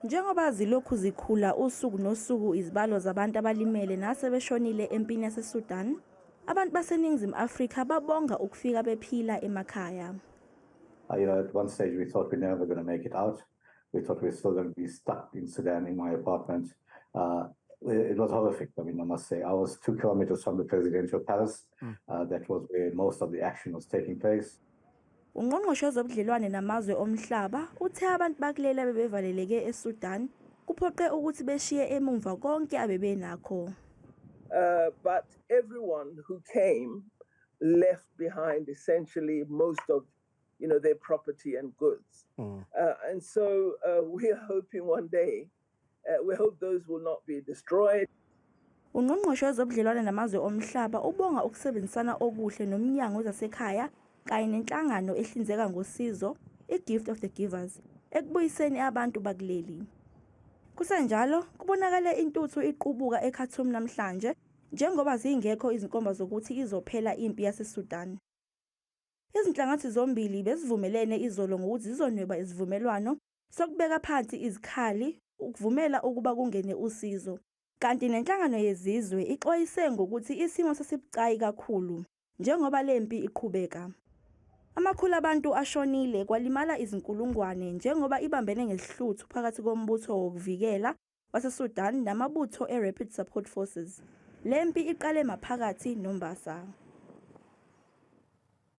Njengoba zilokhu zikhula usuku nosuku izibalo zabantu abalimele nasebeshonile empini yaseSudan, abantu baseNingizimu Afrika babonga ukufika bephila emakhaya. At one stage we thought we're never going to make it out. We thought we were still going to be stuck in Sudan in my apartment. It was horrific. I mean, I must say, I was 2 kilometers from the presidential palace. That was where most of the action was taking place. Ungqongqoshe wezobudlelwane namazwe omhlaba uthe abantu bakuleli abebevaleleke eSudan kuphoqe ukuthi beshiye emumva konke abebenakho. But everyone who came left behind essentially most of their property and goods. And so we are hoping one day, we hope those will not be destroyed. Ungqongqoshe wezobudlelwane namazwe omhlaba ubonga ukusebenzisana okuhle nomnyango wezasekhaya kanye nenhlangano ehlinzeka ngosizo iGift of the Givers ekubuyiseni abantu bakuleli. Kusenjalo, kubonakale intuthu iqubuka eKhartoum namhlanje njengoba zingekho izinkomba zokuthi izophela impi yaseSudan. Izinhlangothi zombili bezivumelene izolo ngokuthi zizonweba isivumelwano sokubeka phansi izikhali ukuvumela ukuba kungene usizo. Kanti nenhlangano yezizwe ixwayise ngokuthi isimo sesibucayi kakhulu njengoba lempi iqhubeka. Amakhulu abantu ashonile, kwalimala izinkulungwane njengoba ibambene ngesihluthu phakathi kombutho wokuvikela waseSudan namabutho e-Rapid Support Forces. Lempi iqale maphakathi noMbasa.